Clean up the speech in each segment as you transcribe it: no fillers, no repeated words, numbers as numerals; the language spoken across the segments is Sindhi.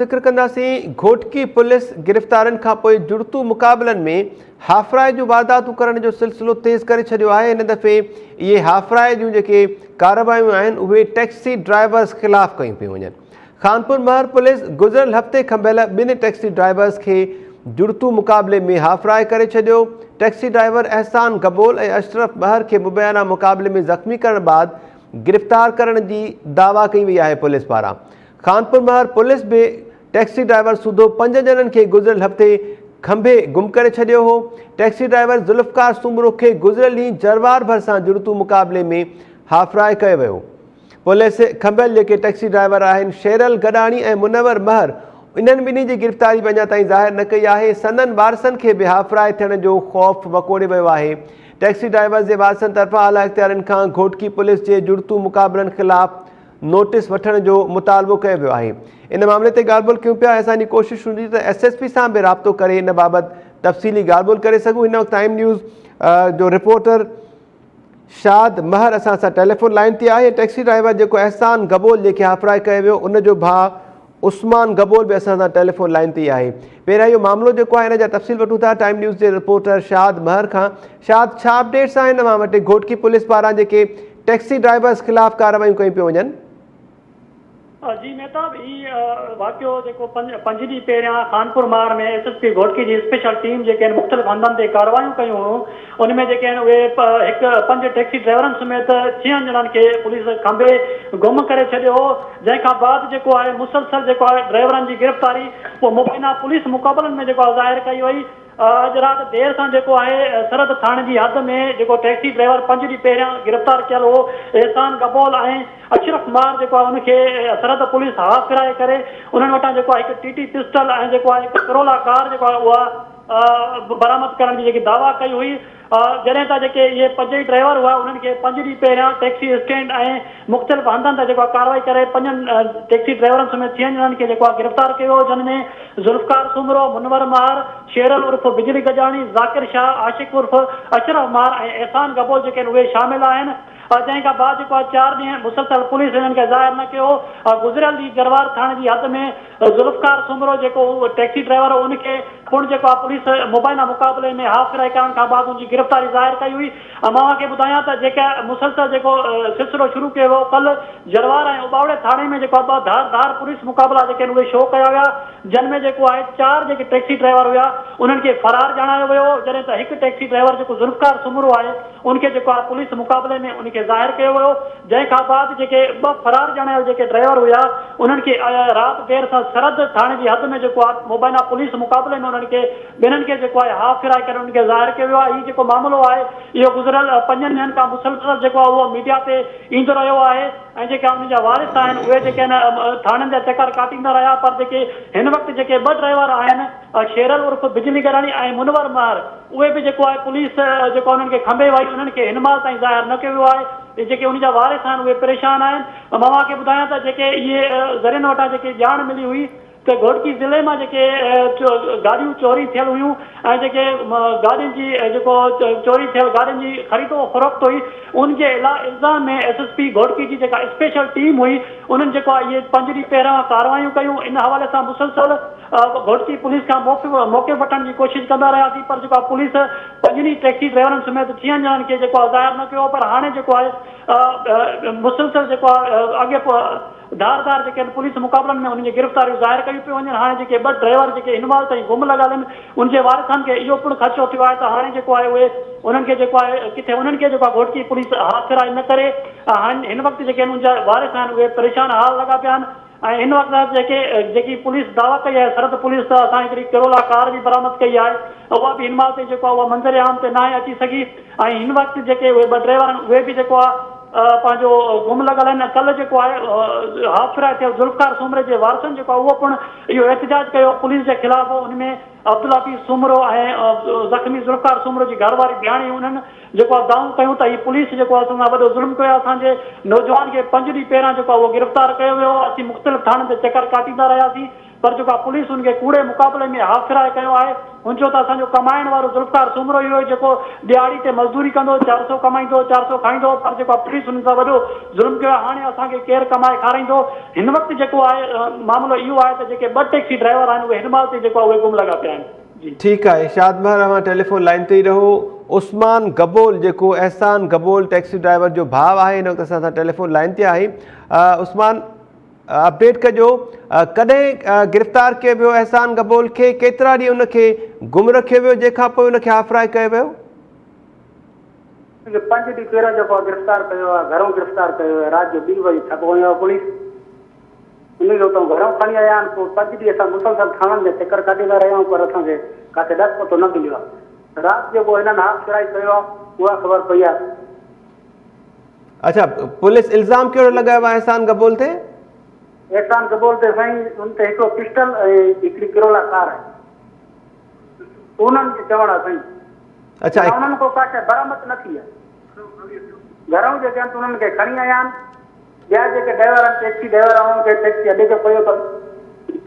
ذڪر ڪنداسين گهوٽڪي پوليس گرفتارين کانپوء جڙتو مقابلن ۾ هافرائي جون وارداتون ڪرڻ جو سلسلو تيز ڪري ڇڏيو آهي هن دفعي اهي هافرائي جون جيڪي ڪارروايون آهن اهي ٽيڪسي ڊرائيورز خلاف ڪيون پيون وڃن خانپور مهر پوليس گذريل هفتي کنڀيل ٻن ٽيڪسي ڊرائيورز کي جڙتو مقابلي ۾ هافرائي ڪري ڇڏيو ٽيڪسي ڊرائيور احسان گبول ۽ اشرف مهر کي مبينا مقابلي ۾ زخمي ڪرڻ بعد گرفتار ڪرڻ جي دعويٰ ڪئي وئي آهي پوليس پاران خانپور مهر پوليس به ٽيڪسي ڊرائيور سوڌو پنج ڄڻن کي گذريل هفتي کنڀي گم ڪري ڇڏيو هو. ٽيڪسي ڊرائيور ذوالفقار سومرو کي گذريل ڏينهن جروار ڀرسان جڙتو مقابلي ۾ هافرائي ڪيو ويو. پوليس کنڀيل جيڪي ٽيڪسي ڊرائيور آهن شيرل گڏاڻي ۽ منور مهر انهن ٻنهي جي گرفتاري به اڃا تائين ظاهر نه ڪئي آهي. سندن وارثن کي به هافرائي ٿيڻ جو خوف وڪوڙي ويو آهي. ٽيڪسي ڊرائيورز جي وارثن طرفان اعليٰ اختيارين کان گهوٽڪي پوليس جي جڙتو مقابلن خلاف نوٽيس وٺڻ جو مطالبو ڪيو ويو آهي. ان معاملي تي ڳالهه ٻولهه ڪيون پيا ۽ اسان جي ڪوشش هوندي ته ايس ايس پي سان به رابطو ڪري ان بابت تفصيلي ڳالهه ٻولهه ڪري سگهون. هن وقت ٽائيم نيوز جو رپورٽر شاد مهر اسان سان ٽيليفون لائين تي آهي. ٽيڪسي ڊرائيور جيڪو احسان گبول جنهن کي هافرائي ڪيو ويو ان جو ڀاء عثمان گبول به اسان سان ٽيليفون لائين تي ئي آهي. پهريان اهو معاملو جيڪو آهي ان جا تفصيل وٺون ٿا ٽائيم نيوز جي رپورٽر شاد مهر کان. شاد ڇا اپڊيٽس آهن اوهان وٽ گهوٽڪي پوليس پاران جيڪي ٽيڪسي ڊرائيورز خلاف ڪارروايون ڪيون پيون وڃن؟ جي مهتاب هي واقعو جيڪو پنج ڏينهن پهريان Khanpur Mahar ۾ S S P Ghotki جي اسپيشل ٽيم جيڪي آهن مختلف هنڌن تي ڪارروايون ڪيون هيون ان ۾ جيڪي آهن اهي هڪ پنج ٽيڪسي ڊرائيورن سميت ڇهن ڄڻن کي پوليس کنڀي گم ڪري ڇڏيو هو جنهن کان بعد جيڪو آهي مسلسل جيڪو آهي ڊرائيورن جي گرفتاري پوء مبينا پوليس مقابلن ۾ جيڪو آهي ظاهر ڪئي وئي اڄ رات دير سان جيڪو آهي سرحد ٿاڻي جي حد ۾ جيڪو ٽيڪسي ڊرائيور پنج ڏينهن پهريان گرفتار ڪيل هو احسان گبول ۽ اشرف مار جيڪو آهي ان کي سرحد پوليس هاف فرائي ڪري انهن وٽان جيڪو آهي هڪ ٽي ٽي پسٽل ۽ جيڪو آهي هڪ ڪرولا ڪار جيڪو آهي اها برآمد ڪرڻ جي جيڪي دعويٰ ڪئي هئي جڏهن ته جيڪي اهي پنج ئي ڊرائيور هئا انهن کي پنج ڏينهن پهريان ٽيڪسي اسٽينڊ ۽ مختلف هنڌن تي جيڪو آهي ڪارروائي ڪري پنجن ٽيڪسي ڊرائيورن سميت ڇهن ڄڻن کي جيڪو آهي گرفتار ڪيو ويو جن ۾ ذوالفقار سومرو، منور مهر، شيرل عرف بجلي گجاڻي، ذاڪر شاهه، عاشق عرف اشرف مهر ۽ احسان گبول جيڪي آهن اهي شامل آهن جنهن کان بعد جيڪو آهي چار ڏينهن مسلسل پوليس انهن کي ظاهر نه ڪيو هو گذريل ڏينهن جروار ٿاڻي جي حد ۾ ذوالفقار سومرو جيڪو هو ٽيڪسي ڊرائيور هو ان کي پڻ جيڪو آهي پوليس مبينا مقابلي ۾ هاف فرائي ڪرڻ کان بعد ان جي گرفتاري ظاهر ڪئي هئي ۽ مان اوهان کي ٻڌايان ته جيڪا مسلسل جيڪو سلسلو شروع ڪيو ويو ڪل جروار ۽ اٻاوڙي ٿاڻي ۾ جيڪو آهي ٻه ڌار ڌار پوليس مقابلا جيڪي آهن اهي شو ڪيا ويا جن ۾ جيڪو آهي چار جيڪي ٽيڪسي ڊرائيور هيا انهن کي فرار ڄاڻايو ويو جڏهن ته هڪ ٽيڪسي ڊرائيور جيڪو ذوالفقار سومرو آهي ان کي جيڪو آهي پوليس مقابلي ۾ ان کي ظاهر ڪيو ويو جنهن کان بعد جيڪي ٻه فرار ڄاڻايل جيڪي ڊرائيور هيا انهن کي رات دير سان سرحد ٿاڻي جي حد ۾ جيڪو آهي مبينا پوليس مقابلي ۾ انهن کي ٻنهن کي جيڪو آهي هاف فرائي ڪري انهن کي ظاهر ڪيو ويو آهي هي جيڪو معاملو آهي اهو گذريل پنجن ڏينهن کان مسلسل جيڪو آهي اهو ميڊيا تي ايندو رهيو آهي ۽ جيڪا انهن جا وارث آهن اهي جيڪي آهن ٿاڻن جا چڪر ڪاٽيندا رهيا پر جيڪي هن وقت جيڪي ٻه ڊرائيور آهن شيرل عرف بجلي گراڻي ۽ منور مهر اهي به جيڪو آهي پوليس جيڪو انهن کي کنڀي وئي انهن کي هن مهل تائين ظاهر نه ڪيو ويو آهي اهي جيڪي انهن جا وارث آهن اهي پريشان آهن مان اوهان کي ٻڌايان ته جيڪي اهي ذريعن وٽان جيڪي ڄاڻ ملي هئي ته گهوٽڪي ضلعي مان جيڪي گاڏيون چوري ٿيل هيون ۽ جيڪي گاڏين جي جيڪو چوري ٿيل گاڏين جي خريد و فروخت هئي ان جي الزام ۾ ايس ايس پي گهوٽڪي جي جيڪا اسپيشل ٽيم هئي انهن جيڪو آهي اهي پنج ڏينهن پهريان ڪارروايون ڪيون ان حوالي سان مسلسل گهوٽڪي پوليس کان موقف وٺڻ جي ڪوشش ڪندا رهياسين پر جيڪو آهي پوليس پنجن ئي ٽيڪسي ڊرائيورن سميت ڇهن ڄڻن کي جيڪو آهي ظاهر نه ڪيو پر هاڻي جيڪو آهي مسلسل جيڪو آهي اڳي ڌار ڌار جيڪي آهن پوليس مقابلن ۾ انهن جي گرفتاريون ظاهر ڪيون پيون وڃن هاڻي جيڪي ٻه ڊرائيور جيڪي هن مهل تائين گم لڳل آهن ان جي وارثن کي اهو پڻ خدشو ٿيو آهي ته هاڻي جيڪو آهي اهي انهن کي جيڪو آهي ڪٿي انهن کي جيڪو آهي گهوٽڪي پوليس هاٿ ڦيرائي نه ڪري هن وقت جيڪي آهن ان جا وارث آهن اهي پريشان حال لڳا پيا آهن ۽ هن وقت جيڪي جيڪي پوليس دعويٰ ڪئي آهي سرحد پوليس ته اسان هڪڙي ڪرولا ڪار به برآمد ڪئي آهي اها به هن مهل تائين جيڪو آهي اها منظر عام تي ناهي اچي سگهي ۽ هن وقت جيڪي اهي ٻه ڊرائيور آهن اهي به جيڪو آهي پنهنجو گم لڳل آهن ۽ ڪلهه جيڪو آهي هاف فرائي ٿيل ذوالفقار سومري جي وارثن جيڪو آهي اهو پڻ اهو احتجاج ڪيو پوليس جي خلاف ان ۾ عبدالحفيظ سومرو ۽ زخمي ذوالفقار سومرو جي گهر واري بياڻي انهن جيڪو آ دانهون ڪيون ته هي پوليس جيڪو آ اسان سان وڏو ظلم ڪيو آ اسان جي نوجوان کي پنج ڏينهن پهريان جيڪو آ اهو گرفتار ڪيو ويو هو اسين مختلف ٿاڻن تي چڪر ڪاٽيندا رهياسين پر جيڪو آهي پوليس ان کي ڪوڙي مقابلي ۾ هاف فراء ڪيو آهي. هن چيو ته اسان جو ڪمائڻ وارو ذوالفقار سومرو ئي هو جيڪو ڏهاڙي تي مزدوري ڪندو هو، 400 ڪمائيندو هو، 400 کائيندو هو پر جيڪو آهي پوليس انهن سان وڏو ظلم ڪيو آهي، هاڻي اسان کي ڪير ڪمائي کارائيندو؟ هن وقت جيڪو آهي معاملو اهو آهي ته جيڪي ٻه ٽيڪسي ڊرائيور آهن اهي هن مهل تائين جيڪو آهي اهي گم لڳا پيا آهن. جي. ٺيڪ آهي شاد مهر اوهان ٽيليفون لائين تي ئي رهو. عثمان گبول جيڪو احسان گبول ٽيڪسي ڊرائيور جو ڀاء آهي هن وقت اسان سان ٽيليفون لائين تي آهي. عثمان اپڊيٽ ڪجو ڪڏهن گرفتار ڪيو ويو احسان گبول کي ڪيترا ڏينهن ان کي گم رکيو ويو جنهن کان پوء ان کي هاف فرائي ڪيو ويو؟ ان کي پنج ڏينهن پهريان جيڪو آهي گرفتار ڪيو آهي گهرون گرفتار ڪيو ويو رات جو ٻي وڄي ڇاپو هنيو آهي پوليس ان کي اتان گهرون کڻي آيا آهن پوء پنج ڏينهن اسان مسلسل ٿاڻن جا چڪر ڪاٽيندا رهيا آهيون پر اسان کي ڪاٿي ڏس پتو نه مليو آهي رات جيڪو هنن هاف فرائي ڪيو آهي اها خبر پئي آهي. اڇا پوليس الزام ڪهڙو لڳايو آهي احسان گبول تي؟ احسان گبول تي سائين ان تي هڪڙو پسٽل ۽ هڪڙي ڪرولا ڪار آهي انهن جو چوڻ آهي سائين. اڇا معنيٰ انهن کان ڪا شيء برآمد نه ٿي آهي گهرئون جيڪي آهن انهن کي کڻي آيا آهن ٻيا جيڪي ڊرائيور آهن ٽيڪسي ڊرائيور آهن انهن کي ٽيڪسي اڏي تي پيو اٿن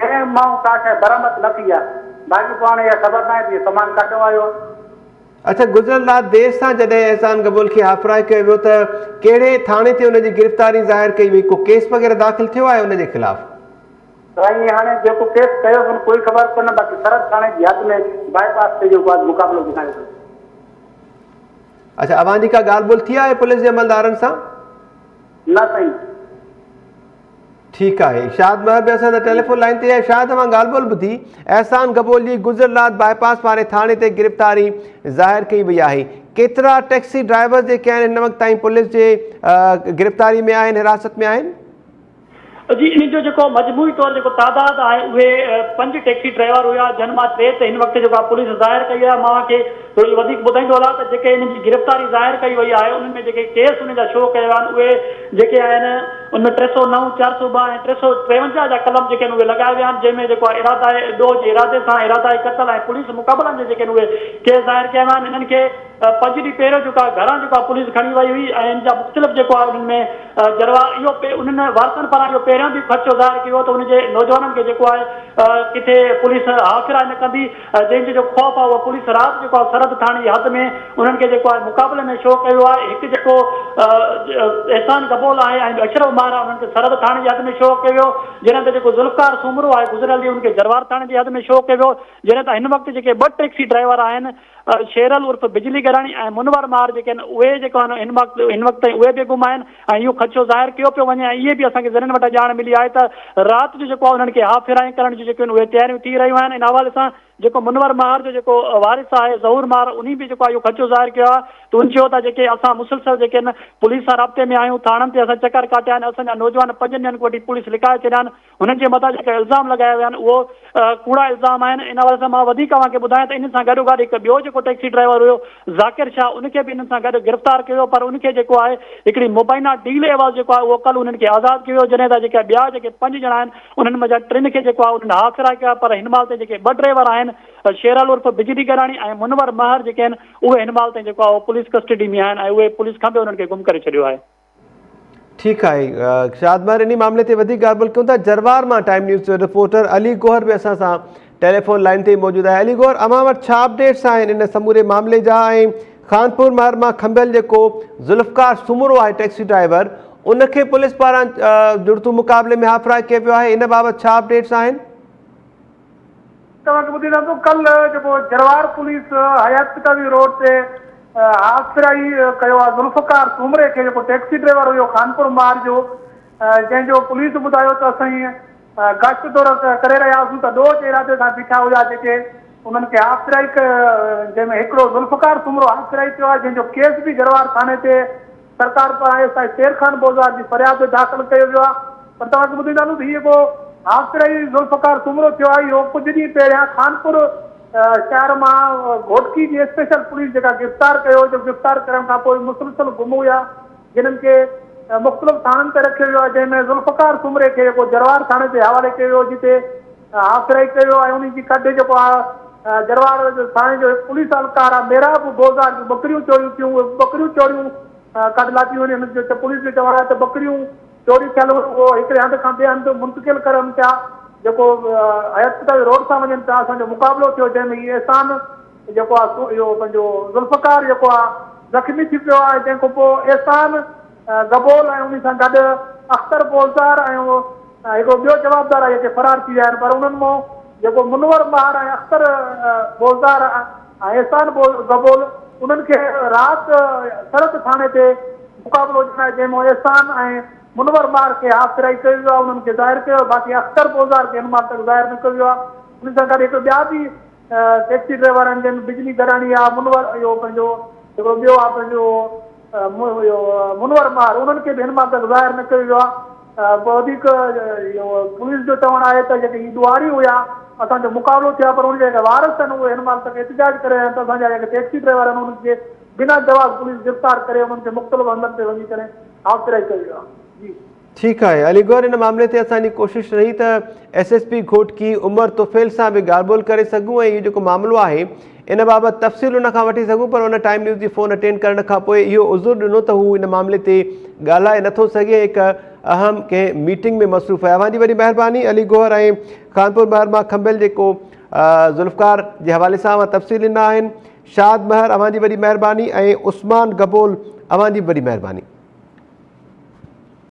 جنهن مان ڪا شيء برآمد نه ٿي آهي باقي پوء هاڻي اها خبر ناهي ته اهو سامان ڪاڏهون آيو آهي. اڇا گذريل رات دير سان جڏهن احسان گبول کي هاف فرائي ڪيو ويو ته ڪهڙي ٿاڻي تي ان جي گرفتاري ظاهر ڪئي وئي ڪو ڪيس وغيره داخل ٿيو آهي ان جي خلاف؟ سائين هاڻي جيڪو ڪيس ڪيو اٿن ڪوئي خبر ڪونه باقي سرحد ٿاڻي جي حد ۾ بائي پاس تي جيڪو آهي مقابلو ٻڌايو اٿن. اڇا اوهان جي ڪا ڳالهه ٻولهه ٿي آهي پوليس جي عملدارن سان؟ نه سائين. ٺيڪ آهي شاهد مهر به اسان سان ٽيليفون لائين تي آهي شاهد اوهان ڳالهه ٻولهه ٻڌي احسان گبول جي گذريل رات باء پاس واري ٿاڻي تي گرفتاري ظاهر ڪئي وئي آهي ڪيترا ٽيڪسي ڊرائيور جيڪي آهن هن وقت تائين پوليس جي گرفتاري ۾ آهن حراست ۾ آهن؟ جي انهن جو جيڪو مجموعي طور جيڪو تعداد آهي اهي پنج ٽيڪسي ڊرائيور هيا جن مان ٽي ته هن وقت جيڪو آهي پوليس ظاهر ڪئي آهي مان اوهان کي ٿوري وڌيڪ ٻڌائيندو هلان ته جيڪي انهن جي گرفتاري ظاهر ڪئي وئي آهي انهن ۾ جيڪي ڪيس انهن جا شو ڪيا ويا آهن اهي جيڪي آهن ان ۾ 309، 402 ۽ 353 جا قلم جيڪي آهن اهي لڳايا ويا آهن جنهن ۾ جيڪو آهي ارادائي ڏوهه جي ارادي سان ارادائي قتل ۽ پوليس مقابلن جا جيڪي آهن اهي ڪيس دائر ڪيا ويا آهن انهن کي پنج ڏينهن پهريون جيڪو آهي گهران جيڪو آهي پوليس کڻي وئي هئي ۽ ان جا مختلف جيڪو آهي انهن ۾ جروا اهو انهن وارثن پاران اهو پهريان به خدشو ظاهر ڪيو ويو ته ان جي نوجوانن کي جيڪو آهي ڪٿي پوليس هافرائي نه ڪندي جنهن جو جيڪو خوف آهي اهو پوليس رات جيڪو آهي سرحد ٿاڻي جي حد ۾ انهن کي جيڪو آهي مقابلي ۾ شو ڪيو آهي هڪ جيڪو احسان گبول آهي ۽ اشرف ماهر آهي انهن کي سرحد ٿاڻي جي حد ۾ شو ڪيو ويو جڏهن ته جيڪو ذوالفقار سومرو آهي گذريل ڏينهن ان کي جروار ٿاڻي جي حد ۾ شو ڪيو ويو جڏهن ته هن وقت جيڪي ٻه ٽيڪسي ڊرائيور آهن شيرل عرف بجلي گراڻي ۽ منور ماهر جيڪي آهن اهي جيڪو آهن هن وقت هن وقت تائين اهي به گم آهن ۽ اهو خدشو ظاهر ڪيو پيو وڃي ۽ اهي به اسان کي ذريعن وٽان ڄاڻ ملي آهي ته رات جو جيڪو آهي انهن کي هاف فرائنگ ڪرڻ جون جيڪيون آهن اهي تياريون ٿي رهيون آهن ان حوالي سان جيڪو منور ماهر جو جيڪو وارث آهي ظهور ماهر انهي به جيڪو آهي اهو خدشو ظاهر ڪيو آهي ته ان چيو ته جيڪي اسان مسلسل جيڪي آهن پوليس سان رابطي ۾ آهيون ٿاڻن تي اسان چڪر ڪاٽيا آهن اسان جا نوجوان پنجن ڏينهن کان وٺي پوليس لڪائي ڇڏيا آهن هنن جي مٿان جيڪا الزام لڳايا ويا آهن اهو ڪوڙا الزام آهن ان حوالي سان مان وڌيڪ اوهان کي ٻڌايان ته انهن سان گڏو گڏ هڪ ٻيو جيڪو ٽيڪسي ڊرائيور هيو ذاڪر شاهه ان کي به انهن سان گڏ گرفتار ڪيو ويو پر ان کي جيڪو آهي هڪڙي مبينا ڊيل عيوض جيڪو آهي اهو ڪلهه انهن کي آزاد ڪيو ويو جڏهن ته جيڪي ٻيا جيڪي پنج ڄڻا آهن انهن منجهان ٽن کي جيڪو آهي انهن هاف فراء ڪيو آهي پر هن مهل تائين جيڪي ٻه ڊرائيور آهن شيرل عرف بجلي گڏاڻي ۽ منور مهر جيڪي آهن اهي هن مهل تائين جيڪو آهي اهو پوليس ڪسٽڊي ۾ آهن ۽ اهي پوليس کنڀي انهن کي گم ڪري ڇڏيو آهي. ٺيڪ آهي شاد مهر انهي معاملي تي وڌيڪ ڳالهه ٻولهه ڪيون ٿا جروار مان ٽائيم نيوز جو رپورٽر علي گوهر به اسان سان ٽيليفون لائين تي موجود آهي علي گوهر اوهان وٽ ڇا اپڊيٽس آهن ان سموري معاملي جا ۽ خانپور مهر مان کنڀيل جيڪو ذوالفقار سومرو آهي ٽيڪسي ڊرائيور ان کي پوليس پاران جڙتو مقابلي ۾ هاف فرائي ڪيو ويو آهي ان بابت ڇا اپڊيٽس آهن؟ توهان کي ٻڌائينداسون ته ڪلهه جيڪو جروار پوليس حيات پتافي روڊ تي هاف فرائي ڪيو آهي ذوالفقار سومري کي جيڪو ٽيڪسي ڊرائيور هيو خانپور مار جو جنهن جو پوليس ٻڌايو ته اسين گشت دور ڪري رهيا هئاسون ته ڏوهه جي ارادي سان بيٺا هيا جيڪي انهن کي هاف فرائي جنهن ۾ هڪڙو ذوالفقار سومرو هاف فرائي ٿيو آهي جنهن جو ڪيس به جروار ٿاڻي تي سرڪار پاران S I Sher Khan Bozar جي فرياد تي داخل ڪيو ويو آهي پر توهان کي ٻڌائيندا هلون ته هي جيڪو هاف فرائي ذوالفقار سومرو ٿيو آهي اهو ڪجهه ڏينهن پهريان خانپور شهر مان گهوٽڪي جي اسپيشل پوليس جيڪا گرفتار ڪيو جو گرفتار ڪرڻ کان پوء مسلسل گم هيا جنھن کي مختلف ٿاڻن تي رکيو ويو آهي جنهن ۾ ذوالفقار سومري کي جيڪو جروار ٿاڻي تي حوالي ڪيو ويو جتي هاف فرائي ڪيو ويو ۽ انهي جي ڪڍ جيڪو آهي جروار ٿاڻي جو هڪ پوليس اهلڪار آهي محراب بوزار جون ٻڪريون چوريون ٿيون اهي ٻڪريون چوريون ڪڍ لاٿيون ويون هن جو پوليس جو چوڻ آهي ته ٻڪريون چوري ٿيل هيون اهو هڪڙي هنڌ کان ٻئي هنڌ منتقل ڪرن پيا جيڪو حيات پتافي روڊ سان وڃن پيا اسان جو مقابلو ٿيو جنهن ۾ هي احسان جيڪو آ سو اهو پنهنجو ذوالفقار جيڪو آ زخمي ٿي پيو آ جنهن کان پوء احسان گبول ۽ انهي سان گڏ اختر بوزدار ۽ هڪڙو ٻيو جوابدار آ جيڪي فرار ٿي ويا آهن پر انهن مان جيڪو منور مهر ۽ اختر بوزدار ۽ احسان گبول انهن کي رات سڙڪ ٿاڻي تي مقابلو ڄاڻائي جنهن مان احسان ۽ منور مهر کي هاف فرائي ڪيو ويو آهي انهن کي ظاهر ڪيو ويو باقي اختر بوزدار کي هن مهل تڪ ظاهر نه ڪيو ويو آهي انهي سان گڏ هڪ ٻيا به ٽيڪسي ڊرائيور آهن جن بجلي گڏاڻي آ منور اهو پنهنجو هڪڙو ٻيو آ پنهنجو اهو منور مهر انهن کي به هن مهل تڪ ظاهر نه ڪيو ويو آ وڌيڪ اهو پوليس جو چوڻ آهي ته جيڪي هي ڏوهاري هيا اسان جو مقابلو ٿيو آ پر ان جا جيڪي وارث آهن اهي هن مهل تڪ احتجاج ڪري رهيا آهن ته اسان جا جيڪي ٽيڪسي ڊرائيور آهن انهن کي بنا جواز پوليس گرفتار ڪري انهن کي مختلف هنڌن تي وڃي ڪري هائوس اريسٽ ڪيو ويو آ جي. ٺيڪ آهي علي گوهر ان معاملي تي اسان جي ڪوشش رهي ته S S P Ghotki Umar Tufail سان به ڳالهه ٻولهه ڪري سگهون ۽ اهو جيڪو معاملو آهي ان بابت تفصيل ان کان وٺي سگهون پر ان ٽائيم نيوز جي فون اٽينڊ ڪرڻ کان پوء اهو عذر ڏنو ته هو ان معاملي تي ڳالهائي نٿو سگهي هڪ اهم ڪنهن ميٽنگ ۾ مصروف آهي اوهان جي وڏي مهرباني علي گوهر ۽ خانپور مهر مان کنڀيل جيڪو ذوالفقار جي حوالي سان اوهان تفصيل ڏنا آهن شاد مهر اوهان جي وڏي مهرباني ۽ عثمان گبول اوهان جي به وڏي مهرباني.